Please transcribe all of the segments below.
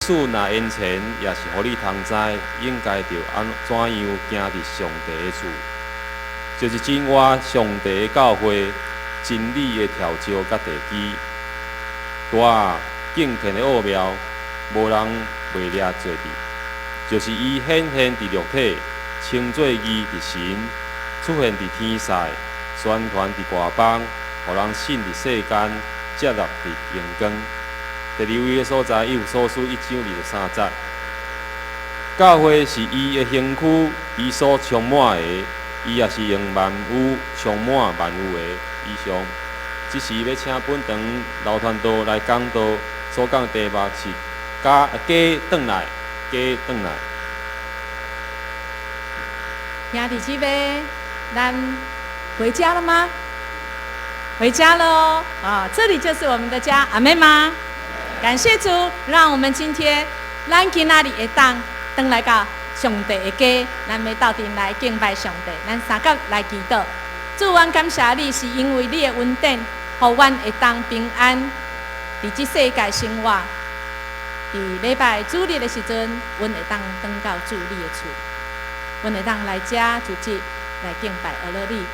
使若延前，也是予你通知，應該著按怎樣行佇上帝的厝，就是真活上帝的教會，真理的柱石佮地基。主啊，敬虔的奧妙，無人袂掠做佇，就是伊顯現佇肉體，稱做義佇神，出現佇天使，宣傳佇外邦，予人信佇世間，接納佇榮光。第二位的所在，以弗所書1章23節。教會是伊的身軀，伊所充滿的，伊也是用萬有充滿萬有的。以上，這時欲請本堂劉傳道來講道，所講題目是家家轉來，家轉來。兄弟姊妹，咱回家了嗎？回家了哦，啊，這裡就是我們的家，阿們嗎？感謝主，讓我們今天咱今仔日會當轉來到上帝的家，咱欲鬥陣來敬拜上帝，咱相佮來祈禱。主，阮感謝你，是因為你的恩典，予阮會當平安佇這世界生活。佇禮拜主日的時陣，阮會當轉到主你的厝，阮會當來遮聚集來敬拜阿羅你。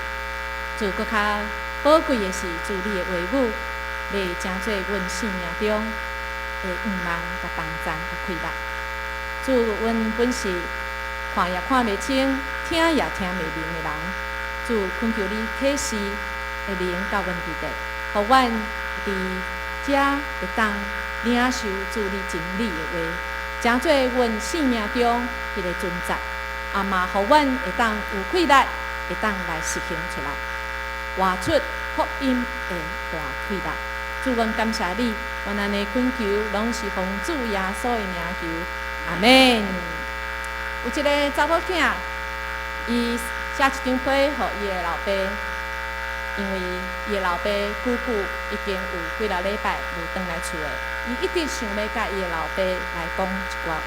主，閣較寶貴的是主你的話語，欲成做阮生命中的向望、佮幫贊、佮氣力。主，阮本是看也看袂清，聽也聽袂明的人。主，懇求你啟示的靈到阮佇底，予阮佇遮會當領受主你真理的話，成做阮生命中彼个準則，啊嘛，予阮會當有氣力，會當來實行出來，活出福音的大氣力。主，阮感謝你，阮按呢懇求，攏是奉主耶穌的名求，阿們。有一个查某囝，伊寫一張批予伊的老爸，因為伊的老爸久久已經有幾若禮拜無轉來厝的，伊一直想欲佮伊的老爸來講一寡話。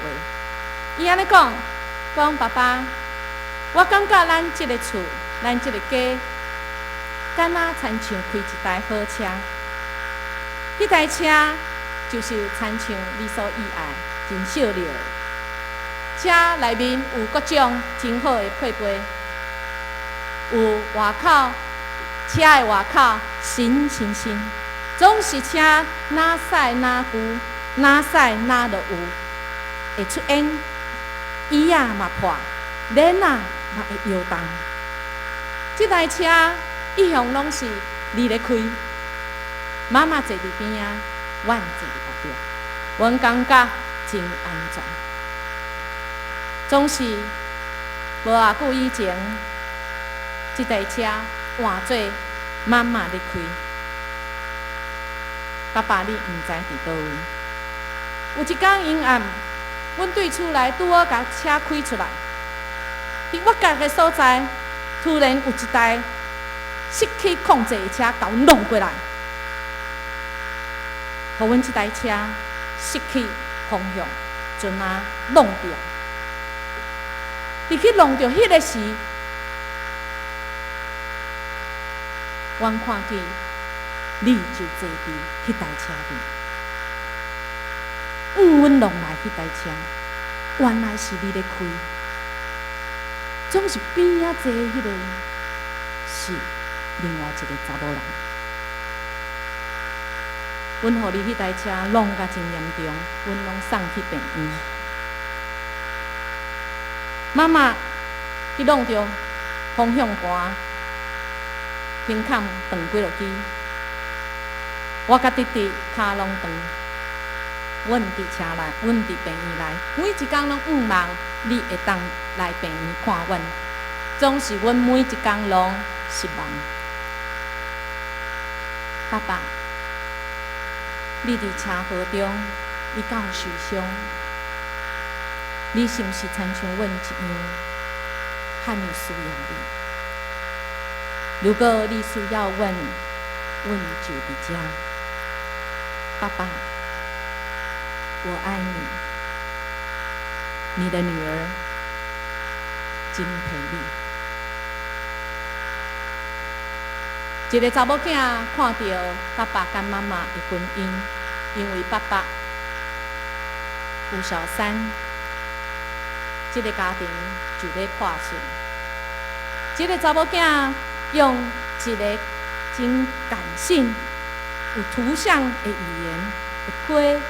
伊按呢講，講爸爸，我感覺咱這个厝，咱這个家，敢若親像開一台好車。彼台車就是親像你所喜愛、真惜的。車內面有各種真好的配備，有外口車的外口新新新，總是車哪駛哪舊，哪駛哪就有，會出煙，椅仔嘛破，輪仔嘛會搖動。這台車一向攏是你咧開，媽媽坐佇邊仔，阮坐佇後壁，阮感覺真安全。總是無偌久以前，這台車換做媽媽咧開，爸爸你毋知佇佗位。有一工昏暗，阮對厝內拄好共車開出來，佇我家的所在，突然有一台失去控制的車共阮挵過來，予阮這台車失去方向，陣仔挵著。佇去挵著彼个時，阮看見你就坐佇彼台車頂。向阮挵來彼台車，原來是你咧開，總是邊仔坐彼个是另外一个查某人。阮予你彼台車挵甲真嚴重，阮攏送去病院。媽媽去挵著方向盤，胸坎斷幾落支。我佮弟弟跤攏斷，阮佇車內，阮佇病院內，每一工攏向望你會當來病院看阮，總是阮每一工攏失望。爸爸，你佇車禍中，你敢有受傷？你是毋是親像阮一樣，遐爾需要你？如果你需要阮，阮就佇遮。爸爸，我愛你，你的女兒金培麗。一个查某囝看著爸爸佮媽媽的婚姻，因為爸爸有小三，這个家庭就欲破碎。這个查某囝用一个真感性、有圖像的語言的批，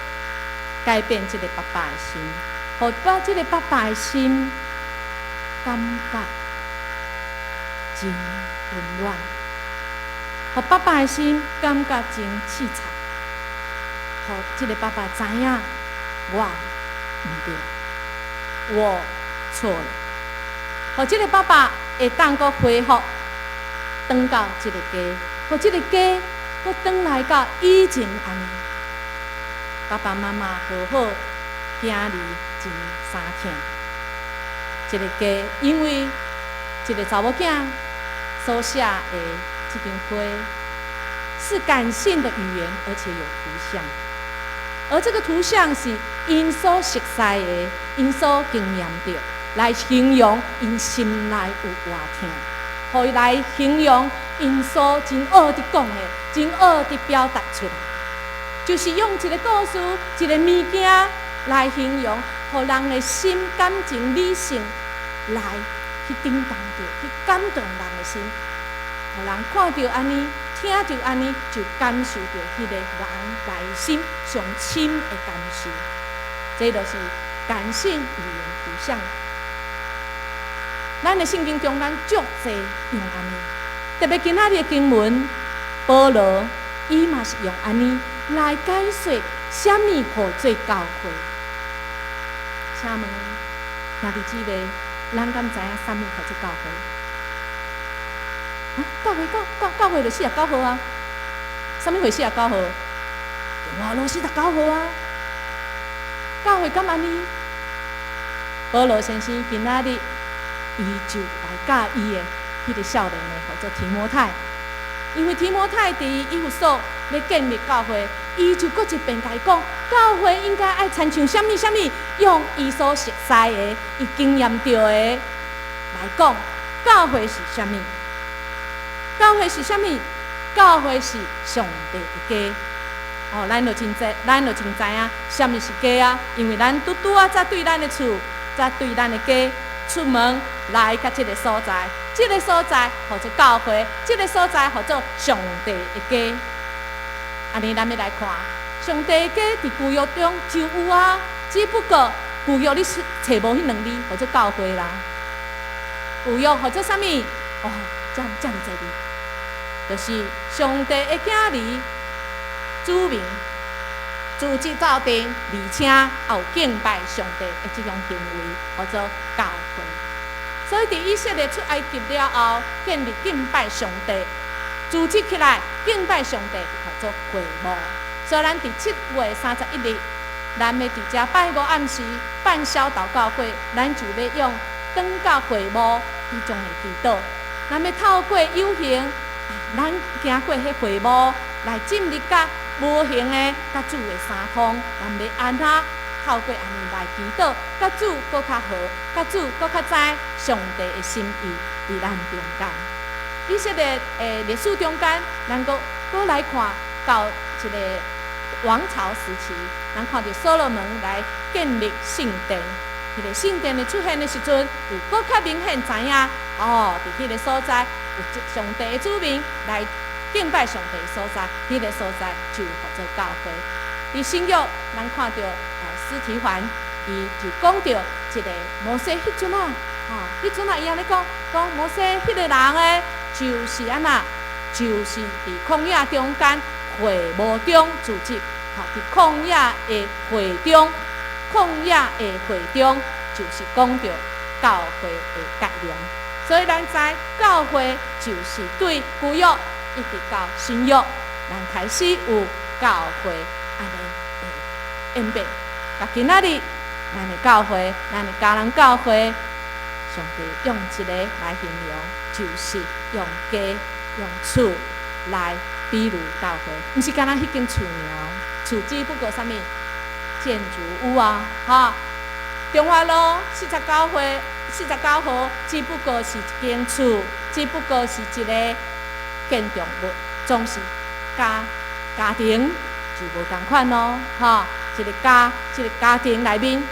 改變這个爸爸的心，予把這个爸爸的心感覺真溫暖，予爸爸的心感覺真淒慘，予這个爸爸知影我毋對，我錯了，予這个爸爸會當閣恢復，轉到這个家，予這个家閣轉來到以前按呢，爸爸媽媽和好，囝兒真相疼。這个家因為一个查某囝所寫的這張批，是感性的語言，而且有圖像，而這個圖像是𪜶所熟悉的，𪜶所經驗著，來形容𪜶心內有偌疼，予伊來形容𪜶所真愛佇講的，真愛佇表達出來，就是用一个故事、一个物件來形容，予人的心感情理性來去叮當著，去感動人的心，予人看著按呢，聽著按呢，就感受著彼個人內心上深的感受。這就是感性語言圖像。咱的聖經中間足濟用按呢，特別今仔日的經文，保羅伊嘛是用按呢來解說啥物號做教會。請問兄弟姊妹，咱敢知影啥物號做教會？啊，教會教教教會就四十九號啊，啥物會四十九號？中華路四十九號啊。教會敢按呢？保羅先生今仔日，伊就來教伊的彼个少年的，號做提摩太。因為提摩太佇以弗所欲建立教會，伊就閣一遍共伊講，教會應該愛親像啥物啥物，用伊所熟悉的、伊經驗著的來講，教會是啥物？教會是啥物？教會是上帝的家。哦，咱就真知，咱就真知影啥物是家啊！因為咱拄拄仔才對咱的厝，才對咱的家出門來到這个所在，這个所在號做教會，這个所在號做上帝的家。按呢，咱欲來看，上帝的家佇舊約中就有啊，只不過舊約你是揣無彼兩字，號做教會啦。舊約號做啥物？哦，遮遮爾濟字，就是上帝的囝兒。子民組織鬥陣，而且也有敬拜上帝的這種行為，號做教會。所以，佇以色列出埃及了後，建立敬拜上帝，組織起來敬拜上帝，號做會幕。所以，咱佇7月31日，咱欲佇遮拜五暗時辦小禱告會，咱就欲用轉到會幕彼種的祈禱。咱欲透過有形，咱行過彼會幕來進入佮無形的佮主的相通，咱欲按怎透過按呢來祈禱，佮主閣較好，佮主閣較知上帝的心意佇咱中間。以色列的歷史中間，咱閣閣來看到一个王朝時期，咱看著所羅門來建立聖殿。彼个聖殿的出現的時陣，有閣較明顯知影哦，佇彼个所在有上帝的子民來敬拜上帝的所在，彼个所在就號做教會。佇新約，咱看著司提反，伊就講著一个摩西彼陣啊，吼，彼陣啊，伊按呢講，講摩西彼个人呢，就是按怎，就是佇曠野中間會幕中組織，吼，佇曠野的會中，曠野的會中，就是講著教會的概念。所以咱知教會就是對舊約一直到新約，咱開始有教會按呢的演變。到今仔日，咱的教會，咱的迦南教會，上帝用一个來形容，就是用家、用厝來比喻教會，毋是干焦彼間厝爾，厝只不過啥物建築物啊，哈。中華路四十九歲、49號，只不過是一間厝，只不過是一个建築物，總是佮家庭就無仝款咯，哈。一个家，這個家庭內面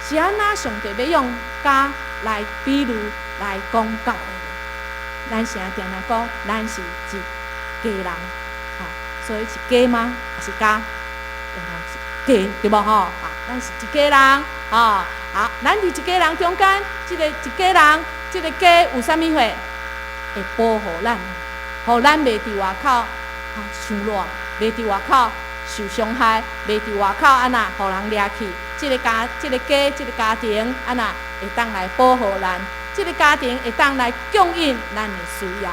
是按怎上帝欲用家來比喻來講教會？咱成定定講，咱是一家人，吼，所以是家嗎？抑是家？是家對無吼？啊，咱是一家人，吼，好，咱佇一家人中間，這個一家人，這個家有啥物貨會保護咱，予咱袂佇外口啊傷熱，袂佇外口受傷害，袂佇外口按怎予人掠去。這個家，這個家，這個家庭按怎會當來保護咱？這個家庭會當來供應咱的需要，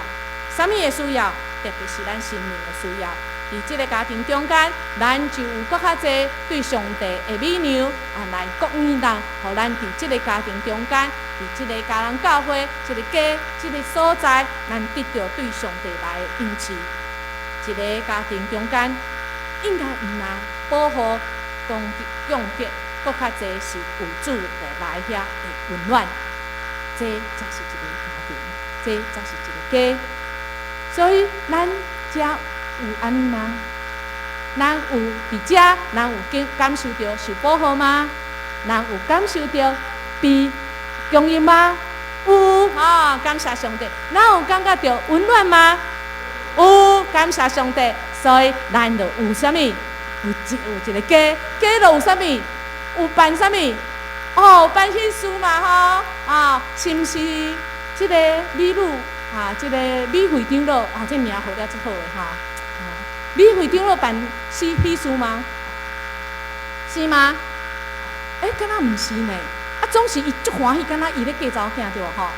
啥物的需要？特別是咱心靈的需要。佇這個家庭中間，咱就有閣較濟對上帝的美良啊，來供應咱，予咱佇這個家庭中間，佇這個家人教會，這個家，這個所在，咱得著對上帝來的恩賜。一個家庭中間，應該毋但保護、供供給，閣較濟是有主的來遐的溫暖，這才是一個家庭，這才是一個家。所以，咱遮有按呢嗎？咱有佇遮，咱有感感受著受保護嗎？咱有感受著被供應嗎？有啊，感謝上帝。咱有感覺著溫暖嗎？有，感謝上帝。所以，咱就有啥物？有一個家，家就有啥物？有辦啥物？哦，辦喜事嘛吼，啊，是毋是？這個美女啊，這個美會長老啊，這名號了足好的吼。美會長老辦喜喜事嗎？是嗎？欸，敢若毋是呢？啊，總是伊足歡喜，敢若伊咧嫁查某囝對無吼？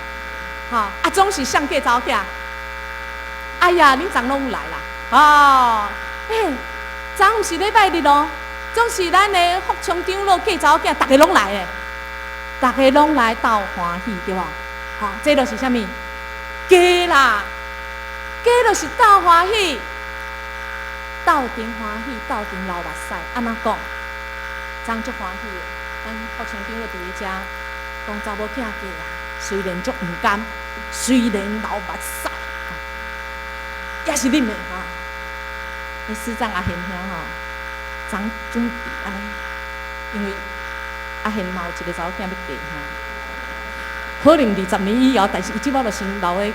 吼，啊，總是誰嫁查某囝？哎呀，恁昨攏有來啦？哦，欸，昨毋是禮拜日咯，總是咱的福昌長老嫁查某囝，逐个攏來的，逐个攏來鬥歡喜對無？吼，這就是啥物？家啦，家就是鬥歡喜，鬥陣歡喜，鬥陣流目屎，按怎講？昨足歡喜的，咱福昌長老佇咧遮講查某囝嫁啊，雖然足毋甘，雖然流目屎，也是恁的吼。彼師長阿賢兄吼，昨準備按呢，因為阿賢嘛有一個查某囝欲嫁吼，可能20年以後，但是伊這擺就先流咧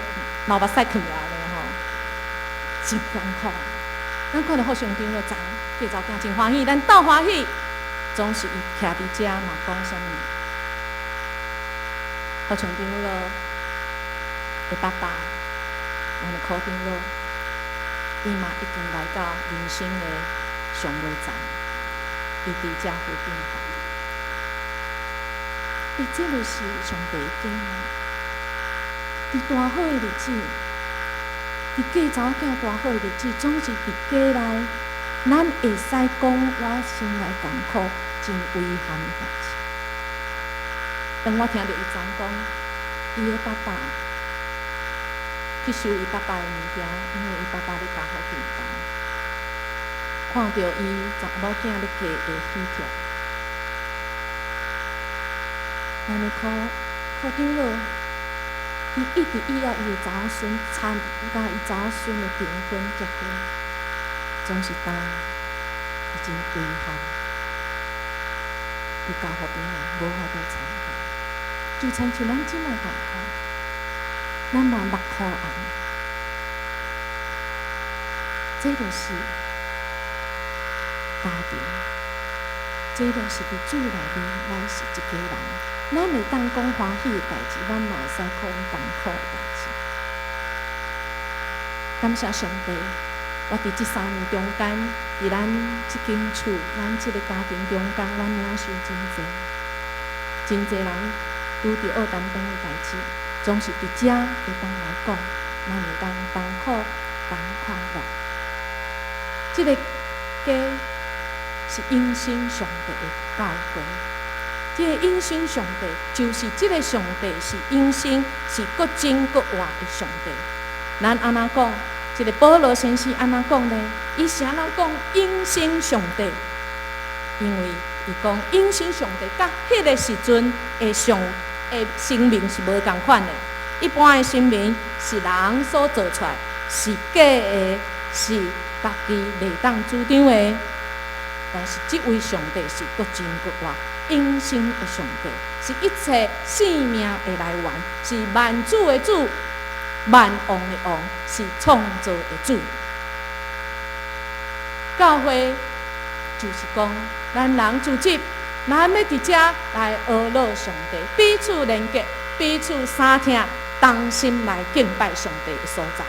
流目屎囥咧按呢吼，真艱苦。咱看著福昌長老昨嫁查某囝真歡喜，咱鬥歡喜，總是伊徛佇遮嘛講啥物？福昌長老的爸爸，咱的柯長老，伊嘛已經來到人生的上尾站，伊佇遮附近。欸，這就是上帝的家嗎？佇大好的日子，佇嫁查某囝大好的日子，總是佇家內，咱會使講我心內艱苦、真遺憾的代誌。當我聽著伊昨講，伊的爸爸去收伊爸爸的物件，因為伊爸爸咧加護病房，看著伊查某囝咧嫁的喜帖，咱的柯柯長老，伊一直以愛伊的查某孫參加伊查某孫的訂婚結婚，總是當伊真遺憾，佇加護病房無法度參加，就親像咱這擺仝款，咱嘛目眶紅，這就是家庭，這就是佇主內面，咱是一家人。咱會當講歡喜的代誌，咱嘛會使講艱苦的代誌。感謝上帝，我佇這3年中間，佇咱這間厝、咱這個家庭中間，我領受真濟，真濟人拄著惡擔當的代誌，總是佇遮會當來講，咱會當同苦同快樂。這個家是永生上帝的教會。這個永生上帝就是這個上帝是永生，是閣真閣活的上帝。咱按怎講？這個保羅先生按怎講呢？伊是按怎講永生上帝？因為伊講永生上帝佮彼個時陣的上的神明是無仝款的。一般的神明是人所做出來，是假的，是家己袂當主張的。但是這位上帝是閣真閣活，永生的上帝，是一切生命的來源，是萬主的主，萬王的王，是創造的主。教會就是講，咱人組織，咱欲佇遮來呵咾上帝，彼此連結，彼此相疼，同心來敬拜上帝的所在。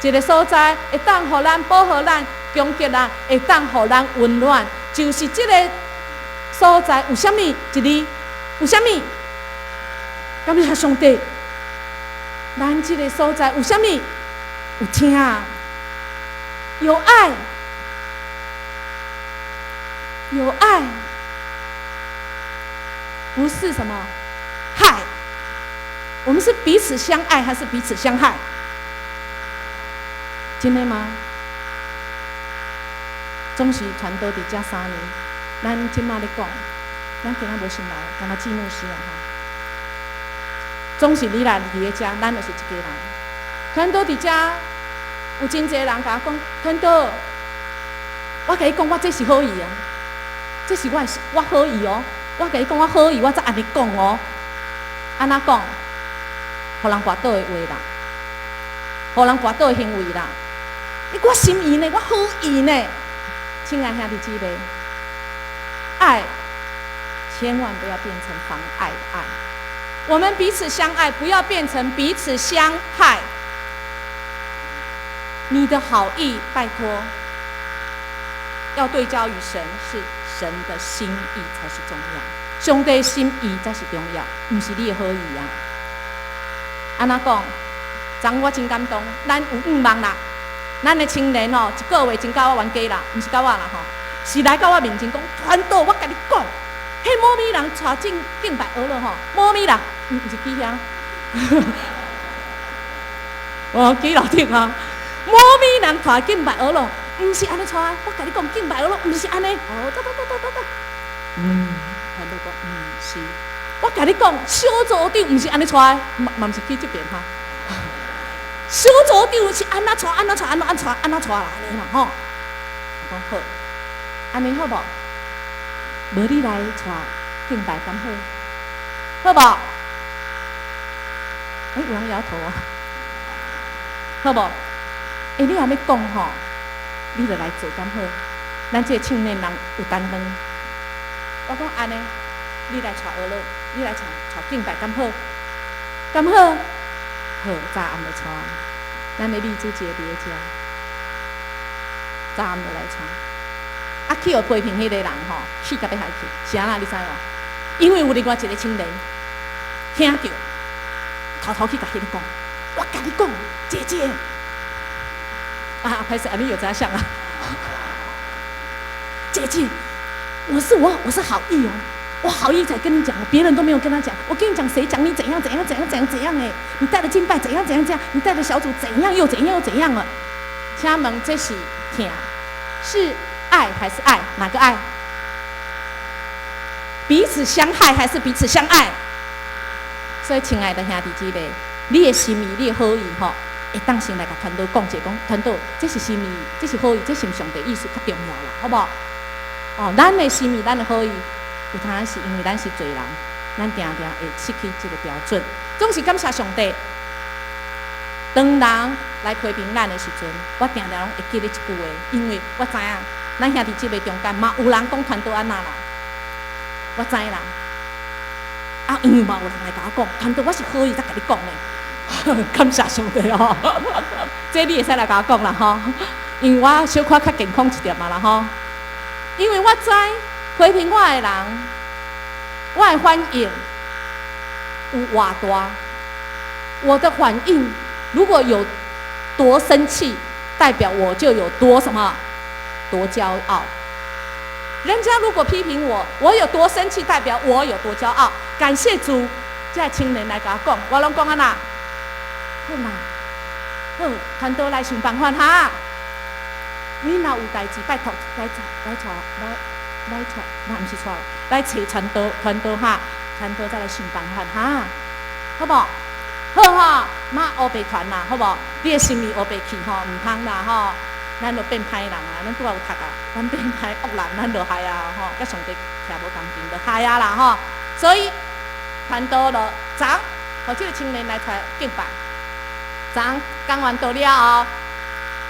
一个所在會當予咱保護咱、攻擊咱，會當予咱溫暖，就是這个所在有啥物？一字有啥物？感謝上帝，咱這个所在有啥物？有疼，有愛，有愛，不是什麼害。我們是彼此相愛，還是彼此相害？真的嗎？總是傳道佇遮3年，咱這馬咧講，咱今仔無新來，敢若季牧師啊吼。總是你來佇咧遮，咱就是一家人。傳道佇遮，有真濟人共我講，傳道，我共你講，我這是好意啊，這是我的我好意哦。我共你講，我好意，我才按呢講哦。按怎講？予人跋倒的話啦，予人跋倒的行為啦。欸，我心意呢，我好意呢，親愛兄弟姊妹，愛千萬不要變成妨礙的愛。我們彼此相愛，不要變成彼此相害。你的好意，拜託，要對焦於神，是神的心意才是重要。上帝心意才是重要，毋是你的好意啊。按怎講？昨我真感動，咱有願望啦。咱的青年吼，一個月前共我冤家啦，毋是共我啦吼，是來到我面前講，傳道，我共你講，彼某咪人帶進敬拜呵咾吼，某咪人，毋是記兄，哦，記老頂啊，某咪人帶敬拜呵咾，毋是按呢帶，我共你講敬拜呵咾，毋是按呢，哦，得得得得得得，傳道講，毋是，我共你講，小組長毋是按呢帶，嘛嘛毋是去這邊哈。小組長是按怎帶，按怎帶，按怎帶，按怎帶啦，按呢啦吼。我講好，按呢好無？無你來帶敬拜敢好？好無？欸，有人搖頭啊，好無？欸，你若欲講吼，你就來做敢好？咱這个青年人有擔當。我講按呢，你來帶呵咾，你來帶帶敬拜敢好？敢好？好，昨暗就帶，咱的麗珠姐佇咧遮，昨暗就來帶。啊，去予批評彼个人吼，氣甲欲害去，是按怎你知無？因為有另外一个青年聽著，偷偷去共彼个講，我共你講，姐姐，啊，歹勢，啊，你有知影啊？姐姐，我是好意哦。我好意才跟你講，別人都沒有跟他講。我跟你講，誰講你怎樣怎樣怎樣怎樣怎樣？哎，你帶的敬拜怎樣怎樣怎樣？你帶的小組怎樣又怎樣又怎樣了？請問這是疼，是愛還是愛？哪個愛？彼此相害還是彼此相愛？所以，親愛的兄弟姊妹，你的心意，你的好意，吼，會當先來共傳道講者，講傳道，這是心意，這是好意，這是上帝意思較重要啦，好無？哦，咱的心意，咱的好意。有當時是因為咱是罪人，咱定定會失去這個標準。總是感謝上帝，當人來批評咱的時陣，我定定攏會記得這句話，因為我知影，咱兄弟姊妹中間嘛有人講傳道按怎啦，我知啦。啊，因為嘛有人來共我講，傳道我是好意才共你講的，感謝上帝哦。這你會使來共我講啦吼，因為我小可較健康一點嘛啦吼，因為我知。批評我的人，我的反應有偌大？我的反應如果有多生氣，代表我就有多什麼？多驕傲。人家如果批評我，我有多生氣，代表我有多驕傲。感謝主，這青年來共我講，我攏講按怎？好啦，好，傳道來想辦法哈。你若有代誌，拜託來來帶來。來帶，那毋是帶，來揣傳道，傳道哈，傳道再來想辦法哈，好無？好吼，莫烏白傳啦，好無？你的心意烏白去吼，毋通啦吼。咱就變歹人啊！咱拄仔有讀啊，咱變歹惡人，咱就害啊吼，佮上帝徛無仝陣，就害啊啦吼。所以傳道就昨，予這个青年來帶敬拜。昨講完道了後，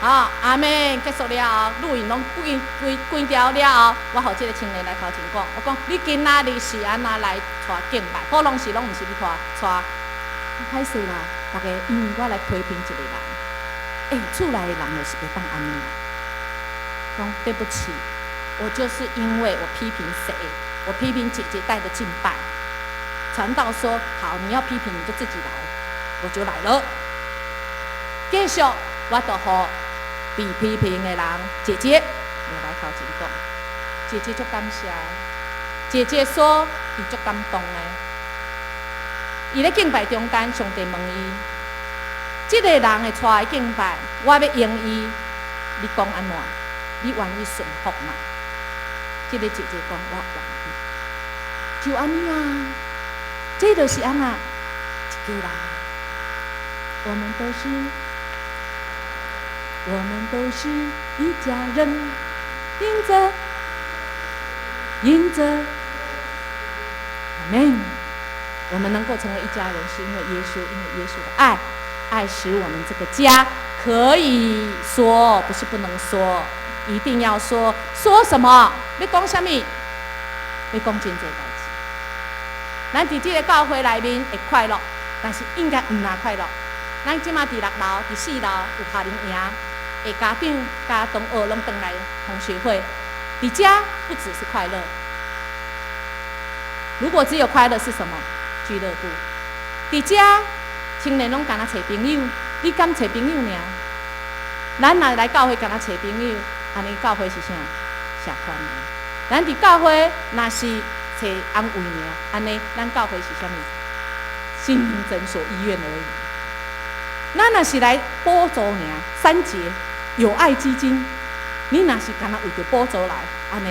好，阿門，結束了後，錄影攏關關關掉了後，我予這个青年來頭前講，我講你今仔日是按怎來帶敬拜？普通時攏毋是你帶帶，歹勢啦，逐家因為我來批評一個人。欸，厝內的人就是會當按呢啦。講對不起，我就是因為我批評誰，我批評姐姐帶的敬拜。傳道說好，你要批評你就自己來，我就來了。繼續，我就予被批評的人姐姐，我來頭前講，姐姐足感謝，姐姐說伊足感動的，伊咧敬拜中間，上帝問伊，這個人會帶敬拜，我欲用伊，你講按怎？你願意順服嗎？這个姐姐講，我願意。就按呢啊，這就是按怎一家人。我們都是，我們都是一家人，因著，因著，阿門。我們能夠成為一家人，是因為耶穌，因為耶穌的愛。愛使我們這個家可以說，不是不能說，一定要說。說什麼？欲講啥物？欲講真濟代誌。咱佇這个教會內面會快樂，但是應該毋若快樂。咱這馬佇六樓、佇四樓有夏令營，的家長、佮同學攏轉來同學會。佇遮不只是快樂，如果只有快樂是什麼？俱樂部。佇遮青年攏干焦揣朋友，你敢揣朋友爾？咱若來教會干焦揣朋友，按呢教會是啥？社團爾。咱佇教會若是揣安慰爾，按呢咱教會是啥物？心靈診所、醫院而已。咱若是來補助爾，三節友愛基金，你若是干焦為著補助來，按呢，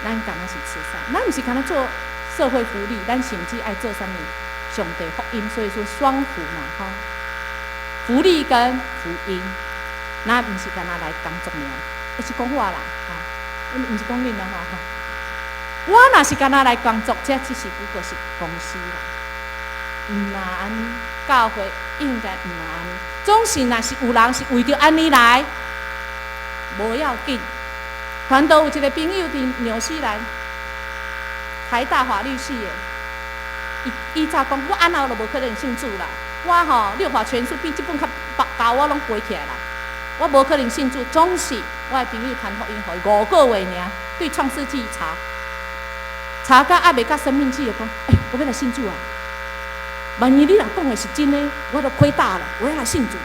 咱干焦是慈善，咱毋是干焦做社會福利，咱甚至愛做啥物？上帝福音，所以說雙福嘛，吼，福利跟福音，咱毋是干焦來工作爾，是講我啦，吼，毋是講恁啦，吼。我若是干焦來工作，這只是不過是公司啦，毋若按呢，教會應該毋若按呢，總是若是有人是為著按呢來，無要緊。傳道有一个朋友佇紐西蘭，台大法律系的。伊以早講，我按怎都無可能信主啦。我吼六法全書比這本較厚，我攏背起來啦。我無可能信主，總是我的朋友傳福音予伊5個月爾，對創世紀查，查到猶未到申命記，就講，欸，我欲來信主啊！萬一你若講的是真的，我都虧大了。我欲來信主了。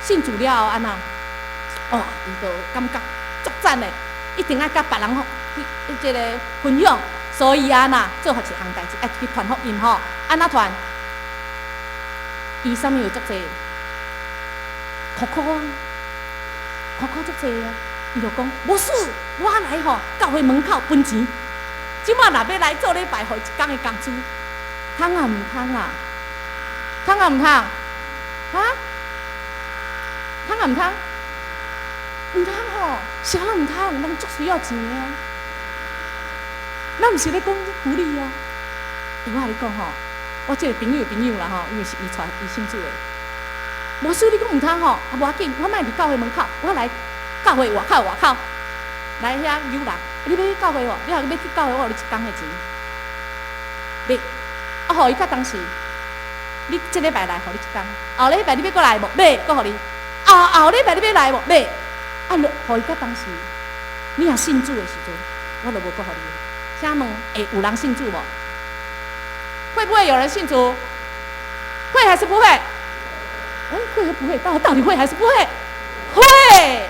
信主了後按怎？哇，伊就感覺足讚的，一定愛佮別人這个分享。所以啊，若做予一項代誌，愛去傳福音吼，按怎傳？伊啥物有足濟？箍箍啊，箍箍足濟啊！伊就講，無事，我來吼，教會門口分錢。這馬若欲來做禮拜，予伊一工的工資，通啊毋通啊？通啊毋通？哈？通啊毋通？毋通吼，啥攏毋通，人足需要錢的啊！咱毋是咧講福利啊！欸，我共你講吼，我這个朋友的朋友啦吼，因為是伊帶伊信主的。無事，你講毋通吼，啊無要緊，我莫佇教會門口，我來教會外口外口，來遐誘人。你欲去教會無？你若欲去教會，我予你一工的錢。欲，啊，予伊到當時，你這禮拜來，予你一工；後禮拜你欲閣來無？欲，閣予你。後後禮拜你欲來無？欲，啊，予伊到當時，你若信主的時陣，我就無閣予你。請問會有人信主無？會不會有人信主？會還是不會？欸，會還不會？到底會還是不會？會。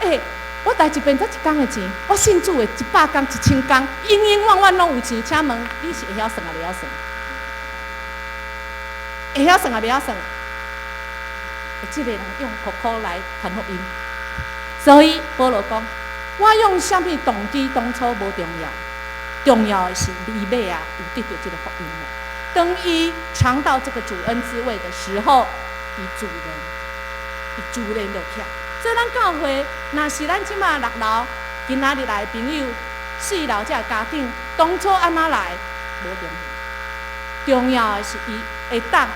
欸，我來這邊才一工的錢，我信主的100工、1000工，永永遠遠攏有錢。請問你是會曉算抑袂曉算？會曉算抑袂曉算？欸，這个人用箍箍來傳福音，所以保羅講，我用啥物動機當初無重要，重要的是伊尾仔有得著這个福音了。當伊嘗到這個主恩滋味的時候，伊自然，伊自然就起來。所以咱教會，若是咱這馬六樓今仔日來的朋友，四樓這个家長，當初按怎來，無重要，重要的是伊會當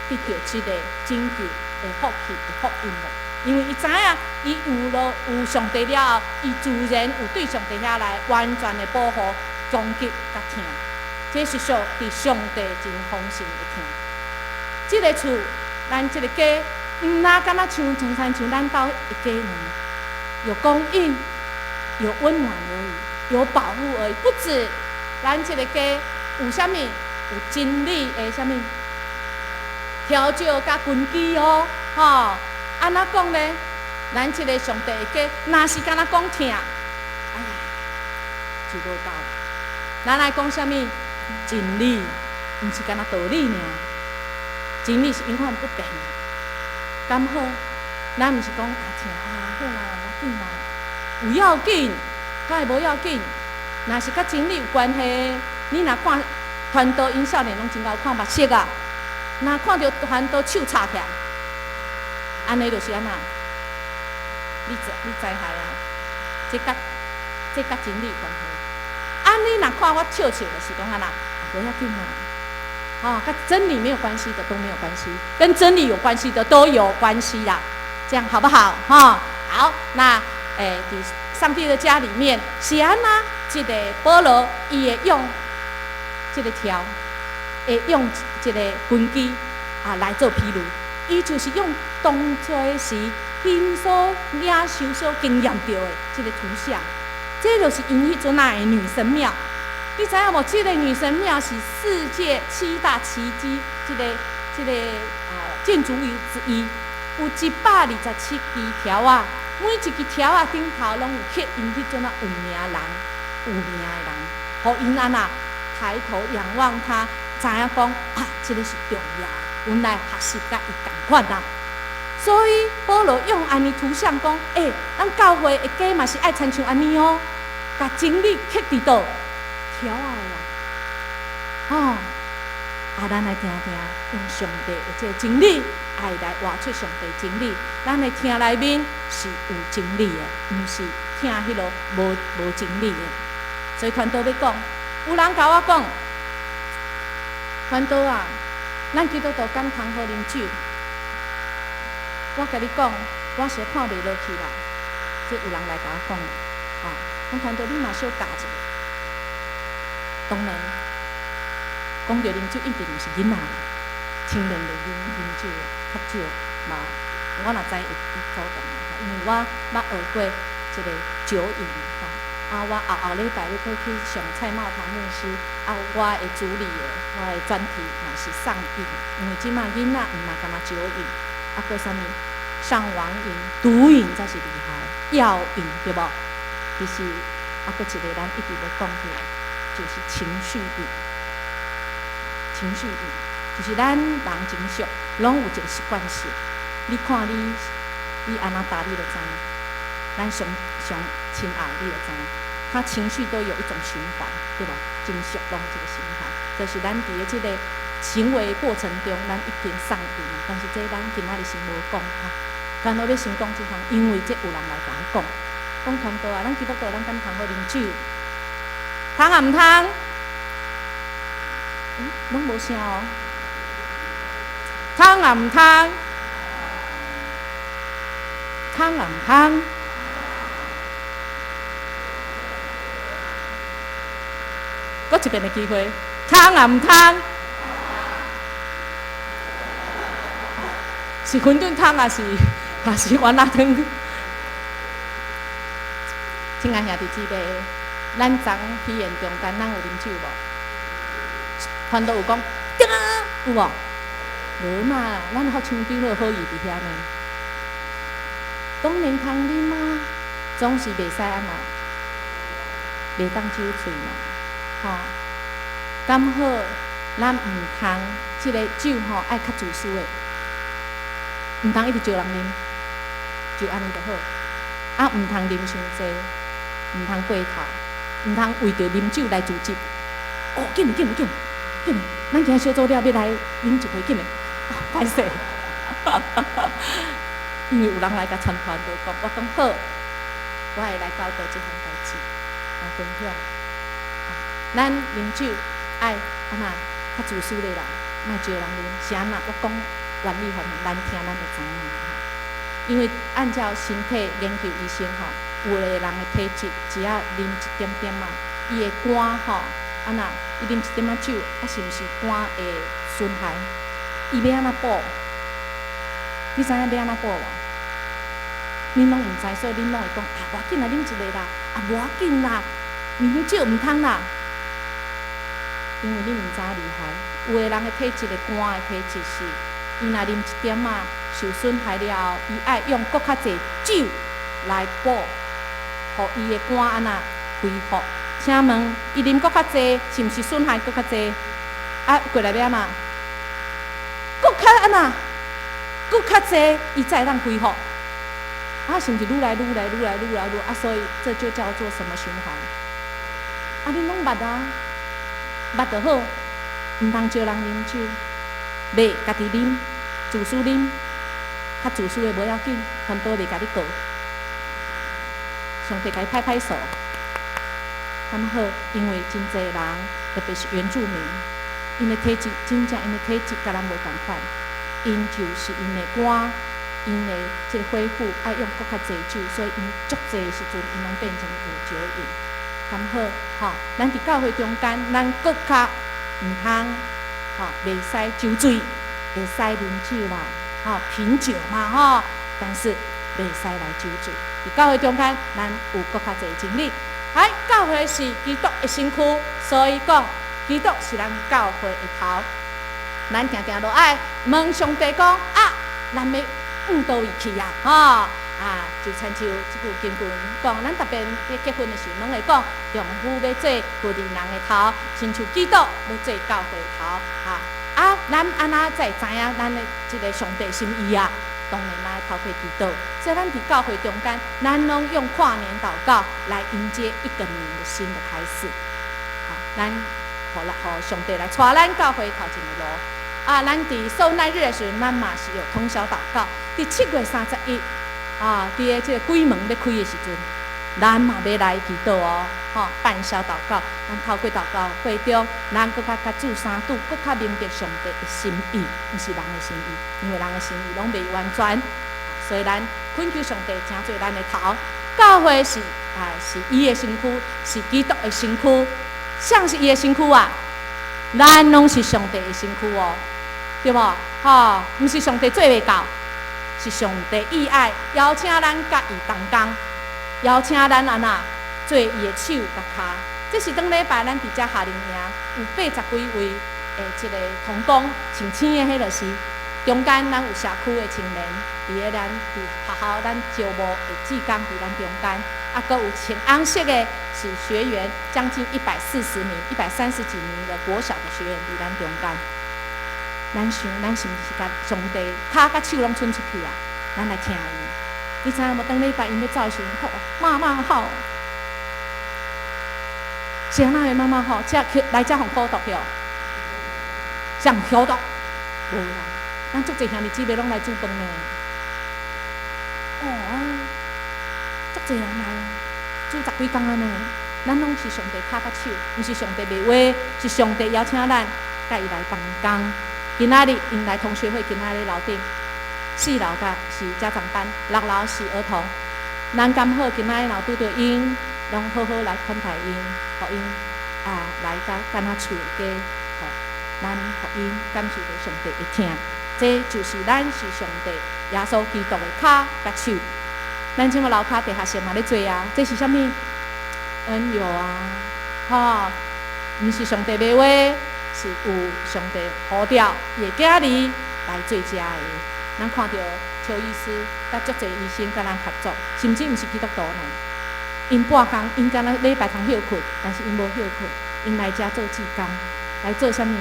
得著這个拯救的福氣的福音無？因為伊知影，伊有了有上帝了後，伊自然有對上帝遐來完全的保護、攻擊佮疼。這是屬佇上帝真豐盛的疼。這个厝，咱這个家，毋若敢若像親像咱兜的家爾，有供應，有溫暖而已，有保護而已，不止。咱這个家有啥物？有真理的啥物？調教佮根基哦，吼。按怎講呢？咱這个上帝的家，若是敢若講疼，哎呀，就無夠。咱愛講啥物？真理，毋是敢若道理爾。真理是永遠不變的。敢好？咱毋是講啊疼啊好啦，無要緊啦，有要緊，敢會無要緊？若是佮真理有關係，你若看傳道𪜶少年攏真𠢕看目色啊，若看著傳道手插起來，按呢就是按怎？你知害啊？這佮真理有關係。按呢若看我笑笑，就是講按怎？無要緊啊。哦，佮真理沒有關係的都沒有關係，跟真理有關係的都有關係啦。這樣好不好？哈，好。那欸，佇上帝的家裡面是按怎？這个保羅伊會用這个條，會用這个根基啊來做譬喻。伊就是用當初時𪜶所領受、所經驗著的這个圖像，這就是𪜶彼陣仔的女神廟。你知影無？這个女神廟是世界七大奇蹟，這个建築物之一，有127支柱仔，每一支柱仔頂頭攏有刻𪜶彼陣仔有名人、有名的人，予𪜶按怎抬頭仰望他，知影講啊，這个是重要，阮來學習佮伊仝款啦。所以保羅用按呢圖像講，欸，咱教會的家嘛是愛親像按呢哦，共真理刻佇佗柱仔的啊，哦，啊，咱來聽聽，用上帝的這個真理，愛來活出上帝真理。咱的聽內面是有真理的，毋是聽彼落無真理的。所以傳道欲講，有人共我講，傳道啊，咱基督徒敢通好啉酒？我共你講，我是看袂落去啦。這有人來共我講，啊，講傳道你嘛小教一下。當然，講著啉酒一定毋是囡仔，青年就啉酒較少嘛。我若知會主動，因為我捌學過這个酒癮吼。啊，我後後禮拜欲閣去上蔡茂堂牧師，啊，我會主理的，我的專題嘛是上癮，因為這馬囡仔毋若干焦酒癮，啊，閣啥物上網癮、毒癮才是厲害，藥癮對無？其實啊，閣一个咱一直咧講著，就是情緒癮。情緒癮就是咱人情緒攏有一個習慣性。你看你，你按怎答你就知，咱上上親愛你就知，他情緒都有一種循環，對無？情緒攏一個循環，就是咱佇咧這個行為過程中，咱一定上癮。但是這咱今仔日先無講哈，傳道欲先講這項，因為這有人來共我講，講傳道啊，咱基督徒咱敢通好啉酒？通抑毋通？嗯，攏無聲哦。通抑毋通？通抑毋通？閣一遍的機會，通抑毋通？是餛飩湯，抑是丸仔湯？親愛兄弟姊妹，咱昨喜宴中間，咱有啉酒無？傳道有講，對啊，有無？無嘛，咱福唱長老好意佇遐呢。當然通啉啊，總是袂使按怎，袂當酒喙嘛，吼。敢好，咱毋通這个酒吼，愛較自私的，毋通一直招人啉，就按呢就好。啊，毋通啉傷濟，毋通過頭，毋通為著啉酒來組織。哦，緊緊緊緊，咱今仔小組了欲來啉一杯，緊的，歹勢。因為有人來共傳傳道講，我講好，我會來教導這項代誌來分享。咱啉酒愛按怎較自私的啦，莫招人啉，是按怎？我講原理方面，咱聽咱就知影。因為按照身體研究醫生吼，有的人的體質，只要啉一點點仔，伊的肝吼，按怎？伊啉一點仔酒，啊是毋是肝會損害？伊欲按怎補？你知影欲按怎補無？恁攏毋知，所以恁攏會講啊，無要緊啦，啉一个啦，啊，無要緊啦，啉酒毋通啦。因為你毋知影厲害，有的人的體質的肝的體質是，伊若啉一點仔受損害了後，伊愛用閣較濟酒來補，予伊的肝按怎恢復。請問，伊啉閣較濟，是毋是損害閣較濟？啊，過來欲按怎？閣較按怎？閣較濟，伊才會當恢復。啊，是毋是愈來愈來愈來愈來愈啊？所以這就叫做什麼循環？啊，恁攏捌啊，捌就好，毋通招人啉酒，袂家己啉，自私啉，較自私的無要緊，傳道袂共你告。上帝共伊拍拍手，敢好？因為真濟人，特別是原住民，𪜶的體質真正𪜶的體質佮咱無仝款，𪜶就是𪜶的肝，𪜶的這個恢復愛用閣較濟酒，所以𪜶足濟時陣，𪜶攏變成有酒癮。敢好？吼，咱佇教會中間，咱閣較毋通，吼，袂使酒醉，會使啉酒啦，吼，品酒嘛，吼，但是袂使來酒醉。佇教會中間，咱有閣較濟真理。哎，教會是基督的身軀，所以講基督是咱教會的頭。咱定定都愛問上帝講啊，咱欲往佗位去啊？吼啊，就親像這句經文講，咱特別佇結婚的時陣，攏會講丈夫欲做婦人的頭，親像基督欲做教會的頭。哈啊，咱按怎才會知影咱的這个上帝心意啊？當然嘛，透過祈禱。所以咱佇教會中間，咱攏用跨年禱告來迎接一個年的新的開始。好，咱予來予上帝來帶咱教會頭前的路。啊，咱佇受難日的時陣，咱嘛是有通宵禱告。佇7月31，啊，佇个這个鬼門欲開的時陣，咱嘛欲來祈禱哦，吼，半宵禱告。咱透過禱告會中，咱閣較佮主相拄，閣較明白上帝的心意，毋是人的心意，因為人的心意攏袂完全。所以咱懇求上帝，成做咱的頭。教會是啊，是伊的身軀，是基督的身軀。誰是伊的身軀啊？咱攏是上帝的身軀哦，對無？吼，毋是上帝做袂到，是上帝意愛邀請咱佮伊同工，邀請咱按怎做伊的手佮跤。這是頂禮拜咱佇遮夏令營有80幾位的這个同工，穿青的彼就是中間咱有社區的青年，佇咧咱佇學校咱招募的志工佇咱中間，啊，閣有穿紅色的是學員，將近140名、130幾名的國小的學員佇咱中間。咱想，咱是毋是共上帝跤佮手攏伸出去啊？咱來聽伊。你知影無？當禮拜𪜶欲走的時陣，吼，媽媽好，是按怎的媽媽好？這來遮予苦毒喲，啥苦毒？無啦，咱足濟兄弟姊妹攏來煮飯呢。哦，足濟人來，煮十幾工按呢。咱攏是上帝跤佮手，毋是上帝袂話，是上帝邀請咱佮伊來同工。今仔日𪜶來同學會，今仔日樓頂四樓佮是家長班，六樓是兒童。咱剛好今仔日若拄著𪜶，攏好好來款待𪜶，予𪜶啊來甲敢若厝的家，吼，咱予𪜶感受著上帝的疼。這就是咱是上帝耶穌基督的跤佮手。咱這馬樓跤地下室嘛咧做啊，這是啥物？恩友啊，吼，毋是上帝袂話，是有上帝呼召伊的囝兒來做遮的。咱看著邱醫師佮足濟醫生佮咱合作，甚至毋是基督徒呢。𪜶半工，𪜶敢若禮拜通歇睏，但是𪜶無歇睏，𪜶來遮做志工，來做啥物？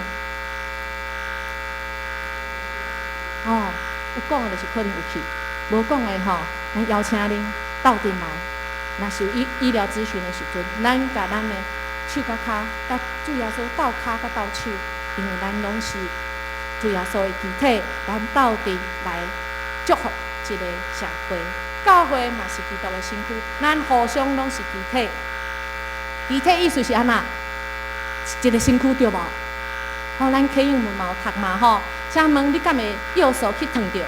哦，有講的就是可能有去，無講的吼，咱邀請恁鬥陣來。若是有醫療諮詢的時陣，咱共咱的手佮跤，佮主耶穌鬥跤佮鬥手，因為咱攏是主耶穌的肢體，咱鬥陣來祝福一个社會，教會嘛是基督的身軀，咱互相攏是肢體。肢體意思是按怎？一個身軀對無？吼，咱啟英文嘛有讀嘛吼。請問你敢會右手去燙著？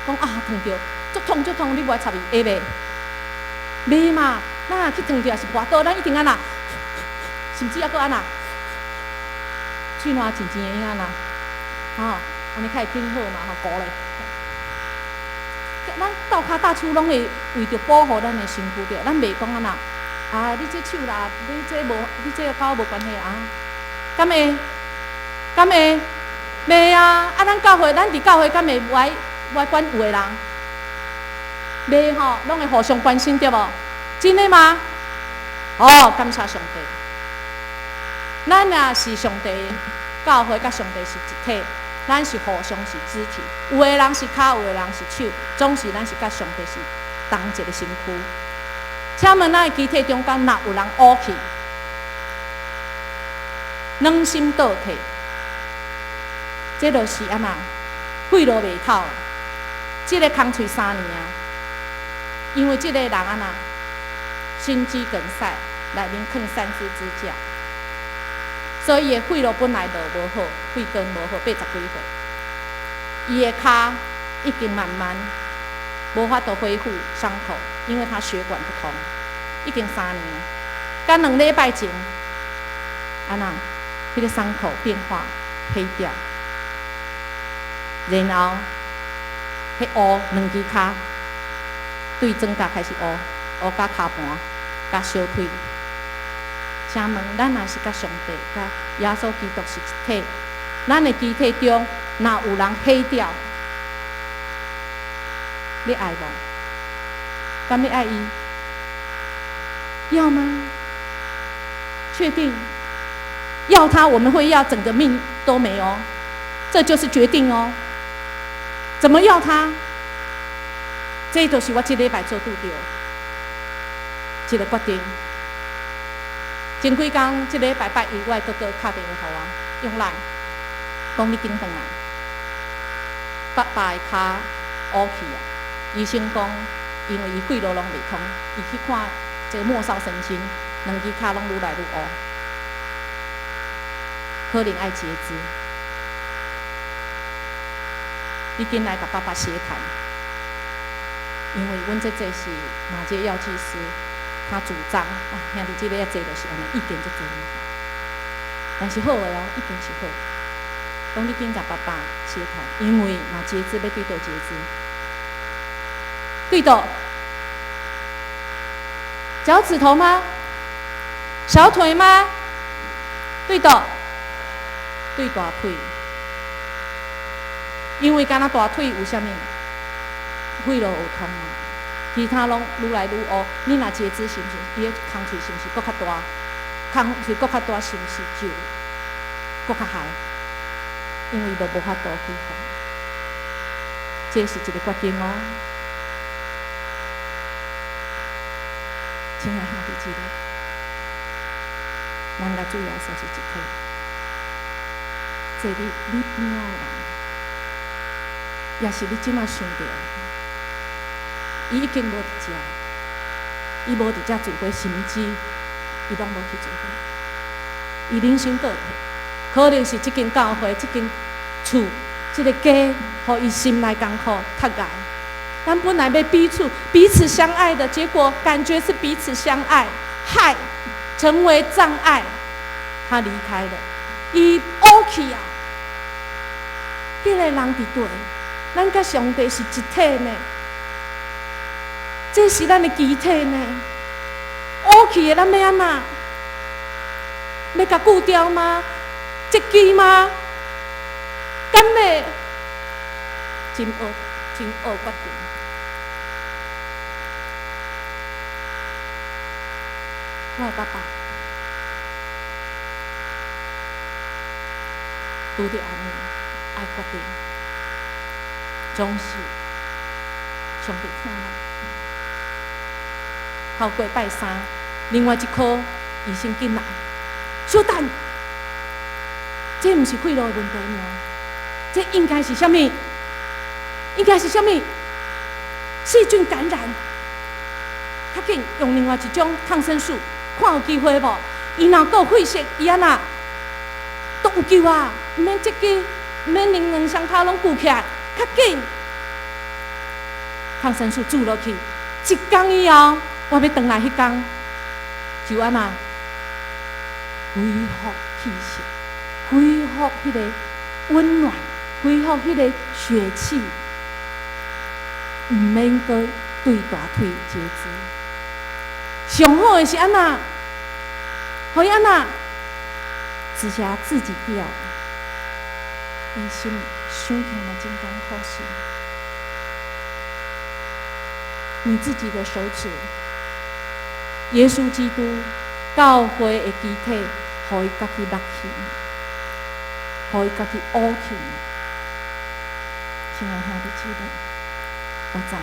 講啊燙著，足痛足痛，你無愛插伊會袂？袂嘛？咱若去燙著，抑是跋倒，咱一定按怎？甚至猶閣按怎？喙瀾尖尖的按怎？吼，按呢較會緊好嘛吼，糊咧。咱鬥跤鬥手攏會為著保護咱的身軀對，咱袂講按怎？啊，你這手啦，你這無，你這佮我無關係啊？敢會？敢會？袂啊！啊，咱教會，咱佇教會敢會無愛管有的人？袂吼，攏會互相關心對無？真的嗎？哦，感謝上帝。咱若是上帝教會，佮上帝是一體，咱是互相是肢體。有的人是跤，有的人是手，總是咱是佮上帝是同一個身軀。請問咱的肢體中間若有人烏去，軟心倒退，這就是按怎？血路袂透，這个空喙3年啊，因為這个人按怎？心肌梗塞，內面囥三支支架，所以伊的血路本來就無好，血管無好，80幾歲，伊的跤已經慢慢無法度恢復傷口，因為他血管不通，已經三年了。剛2禮拜前，按怎？彼個傷口變化黑掉，然後彼烏兩支跤對轉角開始烏，烏甲跤盤、佮小腿。請問咱若是佮上帝、佮耶穌基督是一體，咱的肢體中若有人黑掉，你愛無？敢欲愛伊？要嗎？確定？要他，我們會要整個命都沒哦，這就是決定哦。怎麼要他？這就是我這禮拜做拄著一個決定。前幾工，這禮拜拜一，我的哥哥敲電話予我，用 LINE，講你緊轉來。爸爸的跤烏去啊！醫生講，因為伊血路攏袂通，伊去看這個末梢神經，兩支跤攏愈來愈烏，可能愛截肢。你緊來共爸爸協談，因為阮這這是馬偕藥劑師，他主張啊，兄弟這個要坐就是按呢，意見足濟。但是好的哦，意見是好。講你緊共爸爸協談，因為若截肢欲對佗截肢？對佗？腳趾頭嗎？小腿嗎？對佗？對大腿。因為敢若大腿有啥物？血路有通啊，其他攏愈來愈烏。你若截肢是毋是？伊的空喙是毋是閣較大？空喙閣較大，是毋是就閣較害？因為都無法度恢復。這是一個決定哦。親愛兄弟姊妹，咱共主耶穌是一體。坐佇你邊仔的人，也是你這馬想著，伊已經無佇遮，伊無佇遮聚會，甚至伊攏無去聚會，伊人生倒退，可能是這間教會、這間厝、這个家，予伊心內艱苦較礙。咱本來欲彼此彼此相愛的結果，感覺是彼此相愛，害成為障礙，他離開了，伊烏去啊！彼个人佇佗？咱佮上帝是一體呢，這是咱的肢體呢。烏去的，咱欲按怎？欲共锯掉嗎？截肢嗎？敢欲？真惡，真惡決定。我的爸爸拄著按呢，愛決定，總是上帝疼咱。頭過拜三，另外一科醫生進來，小等，這毋是血路的問題爾，這應該是啥物？應該是啥物？細菌感染，較緊用另外一種抗生素，看有機會無？伊若閣有血色，伊按怎都有救啊！毋免這個，毋免連兩雙跤攏舊起來，較緊抗生素注落去，一工以後，我欲轉來彼工，就按怎恢復氣息，恢復彼个溫暖，恢復彼个血氣，毋免閣對大腿截肢。上好的是按怎？予伊按怎？指甲自己掉，伊心想起來真艱苦死。你自己的手指，耶穌基督教會的肢體，予伊家己落去，予伊家己烏去。親愛兄弟姊妹，我知影，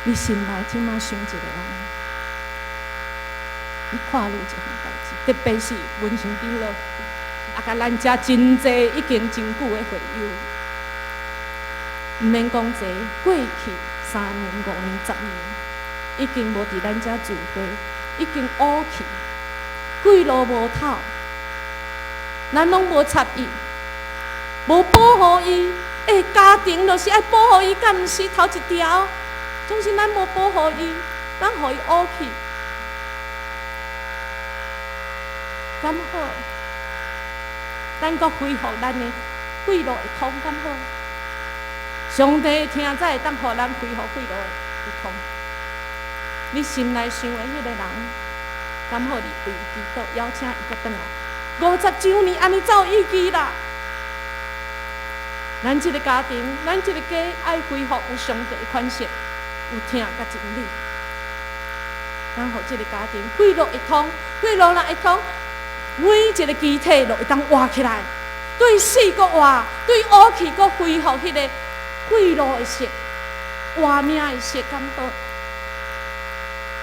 你心內這馬想一個人，你看慮一項代誌，特別是阮身長老，啊，佮咱遮真濟已經真久的會友，毋免講濟，過去3年、5年、10年，已經無佇咱遮聚會，已經烏去，幾路無頭，咱攏無插伊，無保護伊。欸，家庭就是愛保護伊，敢毋是頭一條？總是咱無保護伊，咱予伊烏去，敢好？咱閣恢復咱的血路會通，敢好？上帝聽才會當予咱恢復血路會通。你心內想的彼個人，敢好？你為伊祈禱，邀請伊閣轉來。50週年按呢走意義啦。咱這个家庭，咱這个家愛恢復有上帝的款式，有疼佮真理。咱予這个家庭血路會通，血路若會通，每一个肢體就會當活起來，對死閣活，對烏去閣恢復彼個血路的色，活命的色，敢好？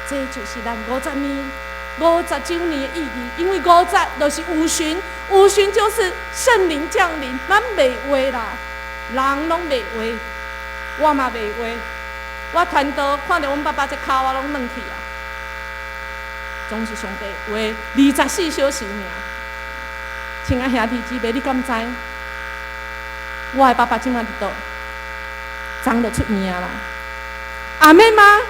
這就是咱50年、50週年的意義，因為五十就是五旬，五旬就是聖靈降臨，咱袂活啦，人攏袂活，我嘛袂活。我傳道看著阮爸爸這跤，我攏軟去啊。總是上帝話24小時爾。親愛兄弟姊妹，你敢知？我的爸爸這馬佇佗？昨就出院啦。阿們嗎？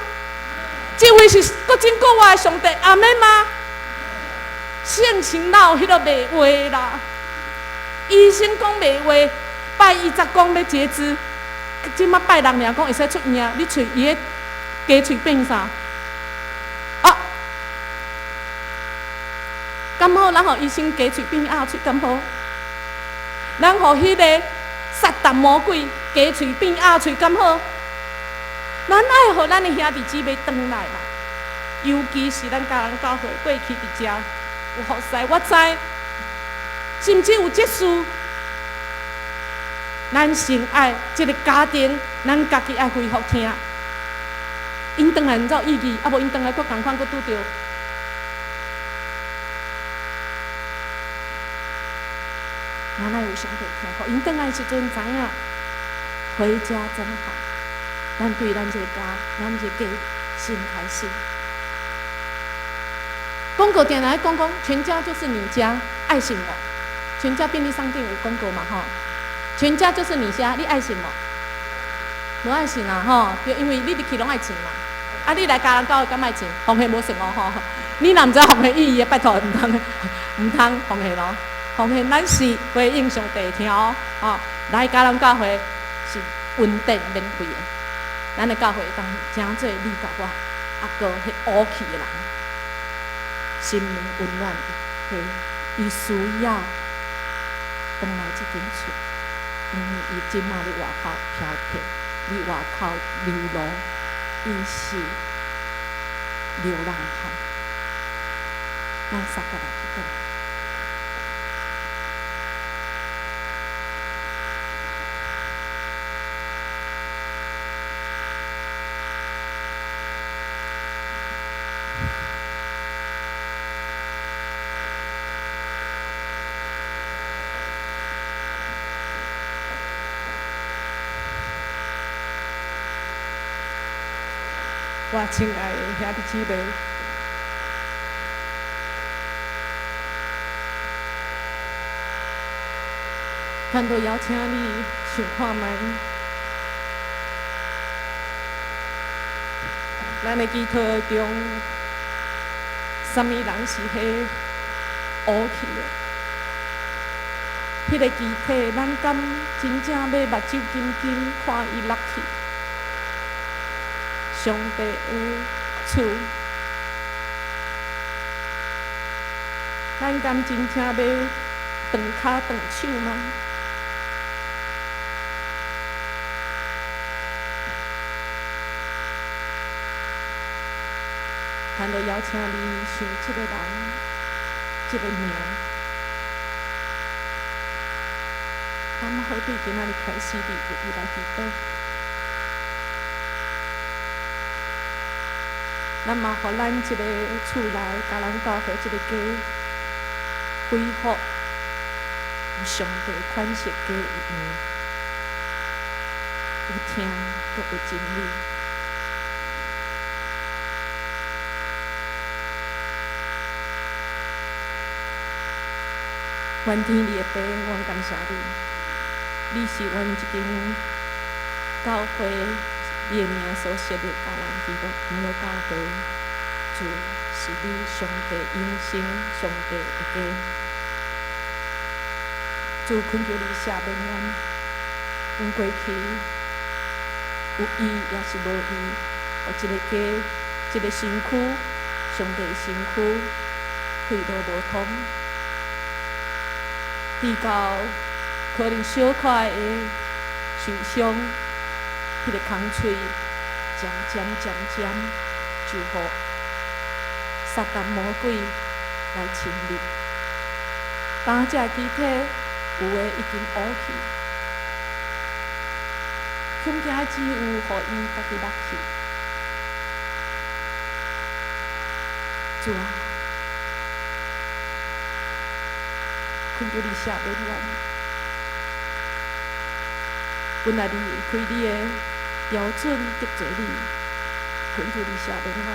這位是閣真閣活的上帝，阿們嗎？性情老彼个袂活啦，醫生講袂活，拜一才講欲截肢，這馬拜六爾講會使出院，你喙伊个雞喙變啥？啊？敢好？咱予醫生雞喙變鴨喙，敢好？咱予彼个撒旦魔鬼雞喙變鴨喙，敢好？咱愛予咱的兄弟姊妹轉來啦，尤其是咱迦南教會過去佇遮有服侍，我知，甚至有執事，咱先愛這个家庭，咱家己愛恢復疼。𪜶轉來毋知有意義，啊無𪜶轉來閣仝款閣拄著。咱愛有上帝疼，予𪜶轉來的時陣知影，回家真好。咱對咱這个家，咱這個家先開始。廣告定來講講，全家就是你家，愛信無？全家便利商店有廣告嘛？吼，全家就是你家，你愛信無？無愛信啊！吼，對，因為你入去攏愛錢嘛。啊，你來迦南教會敢愛錢？奉獻無算哦，吼。你若毋知奉獻意義，拜託毋通，毋通奉獻咯。奉獻咱是回應上帝疼哦，吼，來迦南教會是穩定免費的。咱的教會當誠濟你佮我，啊，閣彼烏去的人，心靈溫暖的，伊需要轉來這間厝，因為伊這馬佇外口飄泊，佇外口流浪，伊是流浪漢。咱三個來祈禱。我親愛的兄弟姊妹，傳道邀請你想看覓，咱的祈禱中，啥物人是彼烏去的？彼個肢體，咱敢真正要目睭金金看伊落去？上帝的厝，咱敢真正欲斷跤斷手嗎？傳道邀請你想這个人，這个名，咱好對今仔日開始，你為伊來祈禱。咱嘛，予咱這个厝內，迦南教會這个家恢復有上帝款式家的樣，有疼，閣有真理。阮天父的爸，阮感謝你，你是阮這間教會你的名所設立迦南基督長老教會，主是你上帝永生上帝的家。主懇求你赦免阮，阮過去有意抑是無意，予這个家、這个身軀、上帝的身軀血路無通。直到可能小可會受傷，彼个空喙漸漸漸漸就予撒旦魔鬼來侵入。當這肢體有的已經烏去，恐驚只有予伊家己落去。主啊，懇求你赦免阮，阮若離開你的標準得罪你，懇求你赦免阮。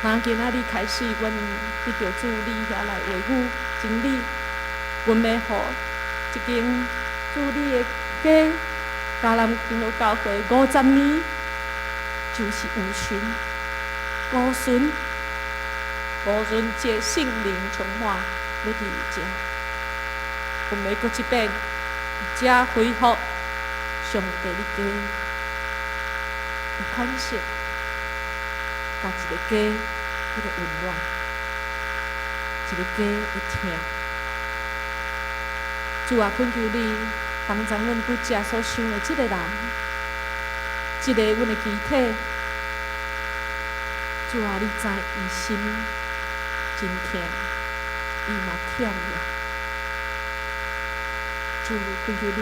那今仔日開始，阮得著主你遐來話語真理，阮欲予這間主你的家，迦南長老教會50年，就是五旬，五旬，五旬節聖靈充滿。欲佇遮，阮欲閣一遍，遮恢復上帝的家的款式，共一个家彼个溫暖，一个家的疼。主啊，懇求你幫助阮拄才所想的這个人，這个阮的肢體。主啊，你知伊心真疼。伊嘛忝了，主懇求你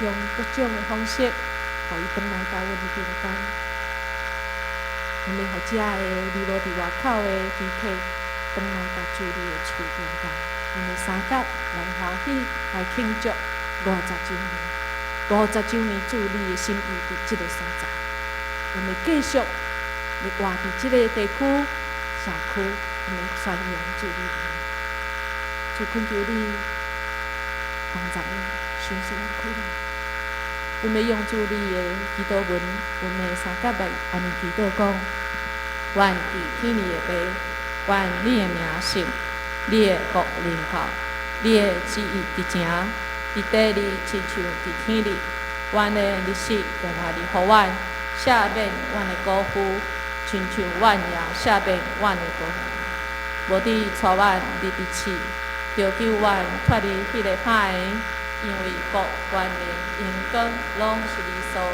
用各種的方式，予伊轉來共阮中間。阮欲予遮的流落佇外口的肢體，轉來共主你的厝中間。阮欲相佮來歡喜來慶祝50週年，50週年主你的心意佇這个所在。阮欲繼續欲活佇這个地區、社區，阮欲宣揚主你的名。主懇求你幫助阮，賞賜阮開朗。阮欲用主你的祈禱文，阮欲相佮來按呢祈禱講：願佇天裡的父，願你的名聖，你的國臨到，你的旨意執行，佇地裡親像佇天裡。阮的日食今仔日予阮，赦免阮的過負，親像阮也赦免阮的過負。無得帶阮入去試，著救阮脫離彼个歹的，因為國、權勢、榮光，攏是你所有，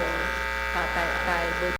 甲代代無。